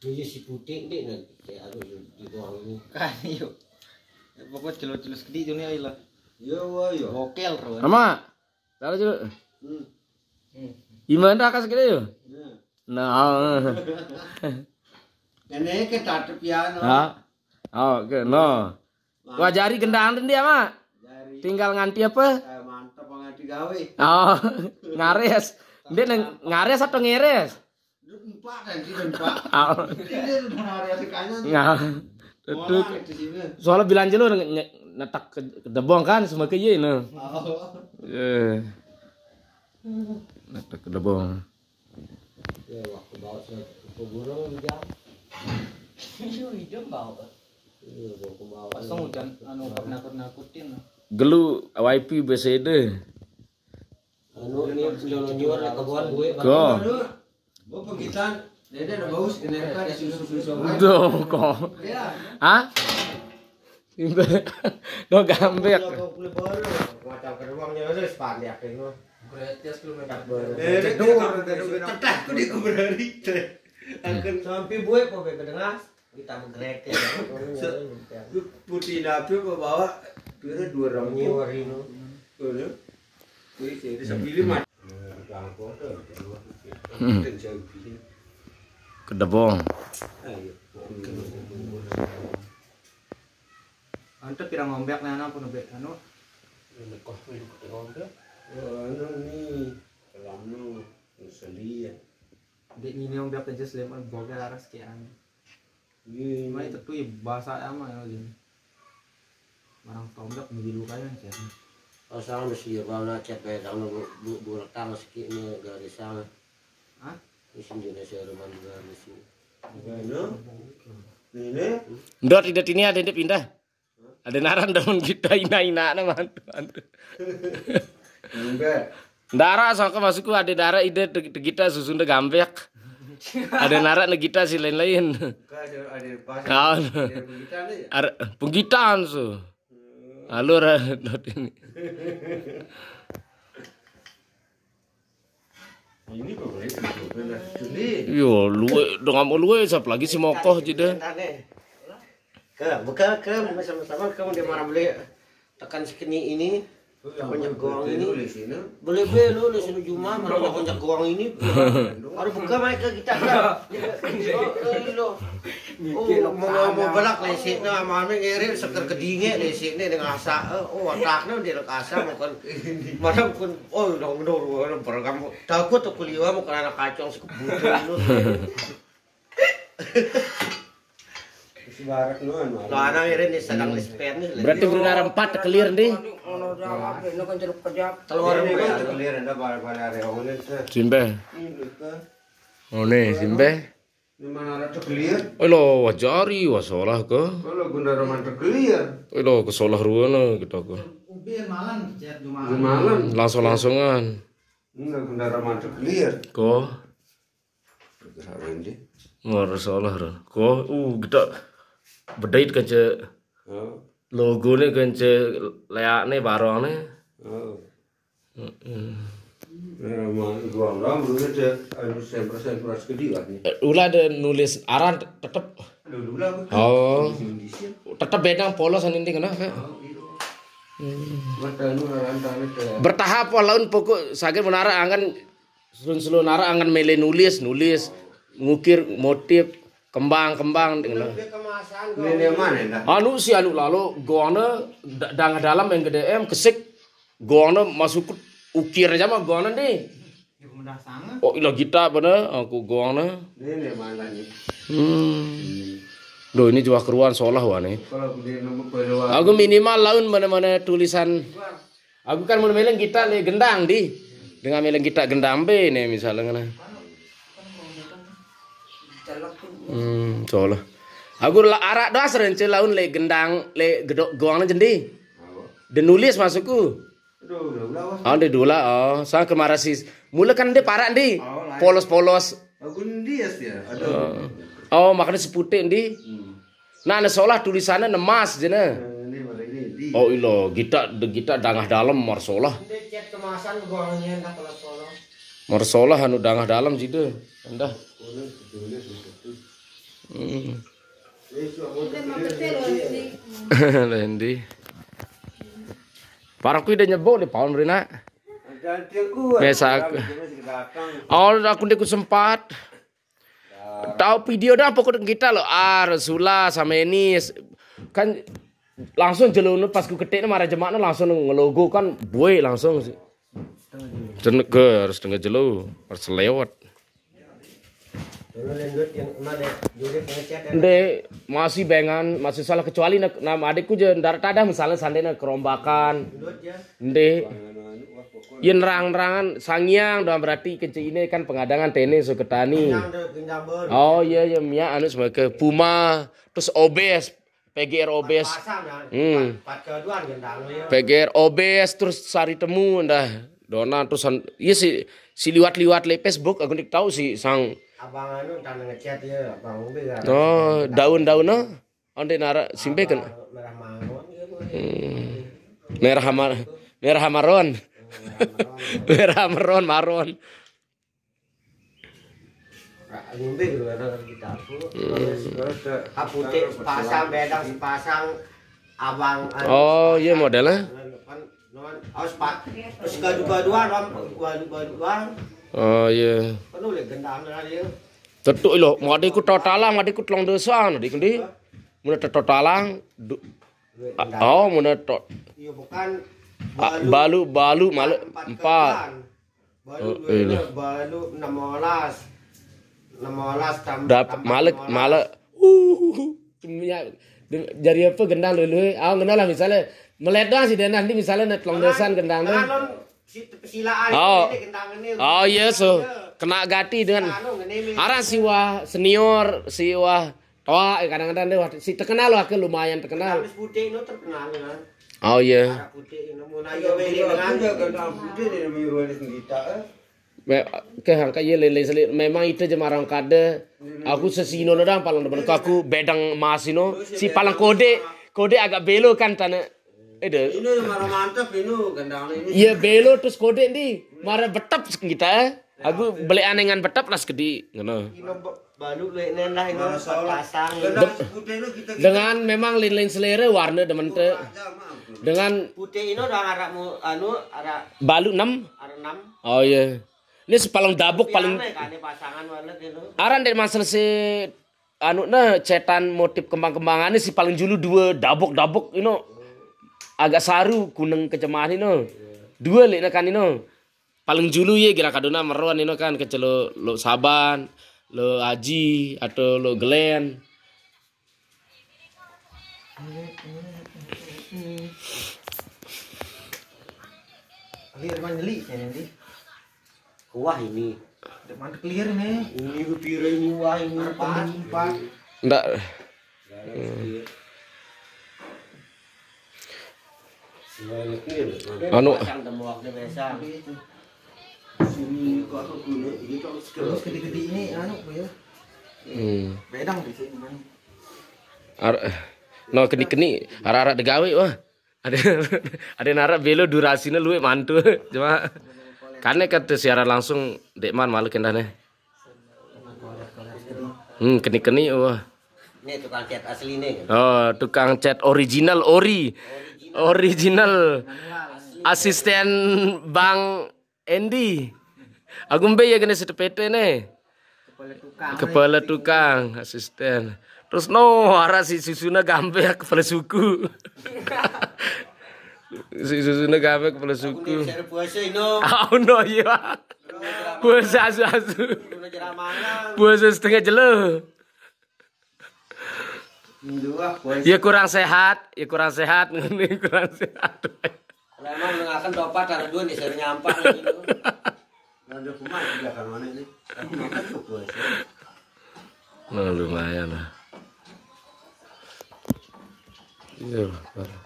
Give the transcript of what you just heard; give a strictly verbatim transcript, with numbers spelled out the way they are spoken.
Iya si putih deh nanti kayak harus dibuang ini. Kan, iyo. Pokoknya celus-celus gede dunia lah. Iya, wah, iya. Bokel terus. Ama, taruh dulu. Hmm. Gimana akas gede yo? Nah. Nah. Nenek ke tatep ya, no. Ha? Oh, oke, no. Wah, jari gendang dia, Mak. Jari. Tinggal nganti apa? Eh, mantap nganti gawe. Oh, ngares. Dia neng ngares atau ngeres? Empat nanti empat. Oh. Ini udah ngares kanan. Nah. Tetut. Soalnya bilang jelo netak ke debong kan semua ke ye no. Oh. Eh. Netak ke debong. Ya, waktu bawa ke kuburan jam. Itu hidup bawa. Iya, bawa ke bawah. Pasang hujan anu pernah pernah kutin. Gelu wifi besede. Anu ini nyuruh nyuruh ke kebon gue. Go. Gue pengkitan. Dede ada bau sekenerka di susu susu. Tuh kok. Iya. Hah? Itu. Kok gambek. Macam ke ruangnya udah sepanjang itu. Gratis lu minta. Tetak tuh di kuburan itu. Akan sampai gue kok bebas dengar. Kita begrek ya. Putih dapur kok bawa kira dua orang nyewa Rino. Tuh. Wih, jadi sepilih mah. Kedebong. Ante pirang ngombek nana pun be anu. Lekoh milu kete ngombek. Anu ni kelamnu selia. Dek ini ngombek aja sleman boga laras kian. Iya. Cuma itu tuh bahasa ama ya gini. Marang tombek milu kayu sih. Asal mesti ya kalau chat bedang bu bu bu lekang sikit ni garis sana. Hah? Ini sendiri saya rumah juga mesti. Ndot idet ini ada pindah. Ada naran daun kita ina-ina na mantu mantu. Enggak. Ndara sangka masukku ada dara ide te- te kita susun de gambek. Ada naran de kita si lain-lain. Enggak ada ada pas. Kau ada begitu nih. Ar penggitaan su. Alur ndot ini. Ini kok boleh itu benar. Ini Yo luwe dengan mau luwe siapa lagi si mokoh jeda. Ke buka ke sama-sama ke dia marah beli tekan sekeni ini. Konjak gong ini. Boleh be lu lu sini juma marah konjak gong ini. Baru buka mai ke kita. Lo lo. Oh, mau mau belak lesiknya sama ame ngere seker kedinge lesiknya dengan asa. Oh, otaknya dia asa bukan. Mana pun oh dong dong beragam. Takut aku liwa mau kena kacang sekebut. Larang ini sedang dispen nih. Berarti benar empat clear nih. Telur ini clear ada bal-bal ada yang ini. Simbe. Oh nih, simbe. Ini mana ada clear? Oh lo wajari wasolah ke. Kalau guna roman clear. Oh lo kesolah ruana kita ke. Ubi malam chat jumalan. Langsung-langsungan. Enggak guna roman clear. Ko. Ngor salah ro. Ko uh kita bedait kance logo ne kance leak ne barong ne. Ula ada nulis aran tetep. Oh. Tetep bedang polos anu ini kena. Bertahap walaupun pokok sakit menara angan Selun-selun arah angan mele nulis, nulis, ngukir motif, kembang-kembang. Ini mana dah? Anu si anu lalu goana dangah dalam yang gede em kesik goana masuk ukir aja mah goana deh. Oh ilo kita bener aku goana. Ini mana nih? Hmm. Duh ini juga keruan solah wah nih. Aku minimal laun mana-mana tulisan Aku kan mau meleng kita le gendang di. Dengan meleng kita gendang be nih misalnya ngene. Hmm, solah. Aku la arak das rence laun le gendang le gedok goang jendi. De nulis masukku. Ah, de dula oh. Sang kemarasis. Mula kan de parak di. Polos-polos. Aku ndi ya. Oh, makanya seputik ndi. Nah, ne solah tulisannya nemas jene. Oh ilo, kita kita dangah dalam marsolah. Marsolah anu dangah dalam jide. Endah. Hmm. Lendi. Paraku ida nyebok di paun rina. Mesa aku. Oh, aku ndeku sempat. Tahu video dah pokok kita lo. Ah, Rasula sama ini kan langsung jelo no pas ku ketik no marah jemak no langsung ngelogo kan boy langsung sih. Setengah harus setengah jelo harus lewat. Nde, masih bengan, masih salah kecuali na, nama adikku je ndak ada misalnya sandena kerombakan. Nde. Yen nerang-nerangan sangiang doang berarti kece ini kan pengadangan tenis so ketani. Oh iya iya mia anu sebagai Puma terus Obes, P G R Obes. Hmm. P G R Obes terus Sari Temu ndah. Dona terus iya si si liwat-liwat le Facebook aku ndik tahu si sang Abang anu tanda ngechat ya, Abang Ubi kan. Oh, daun-daun no. Onde nara simpe kan. Merah maron ya. Hmm. Merah hamar merah hamaron. Merah maron maron. Ngombe dulu ada kita aku. Putih pasang bedang sepasang abang anu. Oh, iya modelnya. Kan non aus pak. Terus gaduh-gaduhan, gaduh-gaduhan. Oh iya. Penuh le gendang dia. Tetuk ilo, madiku totalang, madiku telung dosa no dik ndi. Muna totalang. Oh, muna to. Iya bukan balu balu malu empat. Balu balu enam belas. Enam belas tambah. Dapat malek malek. Uh, jari apa gendang dulu? Ah, kenal lah misalnya. Melihat doang sih dan nanti misalnya net telung dosan gendang deh. Silaan oh ini gendang ini. Oh iya so kena gati dengan arah siwa senior siwa toa eh, kadang-kadang deh si terkenal lah ke lumayan terkenal. Putih itu terkenal kan. Oh iya. Putih itu mau nanya beli dengan gendang putih dari Miruan sendiri. Ke angka iya lele seli memang itu jemarang kade aku sesino dang paling demen aku bedang emas ino si paling kode kode agak belo kan tanah Ede. Ini marah mantep ini gendang ini. Iya belo terus kode ndi. Marah betep kita eh. Aku beli anengan betep las gede. Ngono. Balu le nendah ini pasang. Dengan memang lain-lain selera warna demen te. Dengan putih ini udah arah mu anu arah balu enam. Arah enam. Oh iya. Ini sepaling dabuk paling. Pasangan warna itu. Aran dari masalah si anu nah cetan motif kembang-kembangannya si paling julu dua dabok-dabok ino agak saru kuneng kecemahan ino dua lek kan ino paling julu ye gila kadona meruan ino kan kecelo lo saban lo aji atau lo gelen. Lihat mah nyeli ya nanti. Wah ini. Mantep clear nih. Ini gue pira ini wah ini empat. Empat. Ndak. Anu. Sini kok aku guna ini kok terus gede-gede ini anu ya. Hmm. Bedang di sini kan. Ar no keni-keni arah-arah degawe wah. Ada ada nara belo durasine luwih mantu. Cuma karena kata siaran langsung dek man malu kendane. Hmm, keni-keni wah. Ini tukang cat asli nih. Oh, tukang cat original ori. Original. Asisten Bang Endi. Aku mbe ya kena setepete nih. Kepala tukang. Kepala tukang, asisten. Terus no, arah si susuna gambe kepala suku. Si susuna gambe kepala suku. Saya puasa ino. Oh no iya. Puasa asu-asu. Puasa setengah jelo. Ya kurang sehat, ya kurang sehat ngene kurang sehat. Lah emang mengaken topat ada dua nih sering nyampah gitu. Ada kumat di belakang mana ini? Aku makan tuh puasa. Nah, lumayan lah. Iya, parah.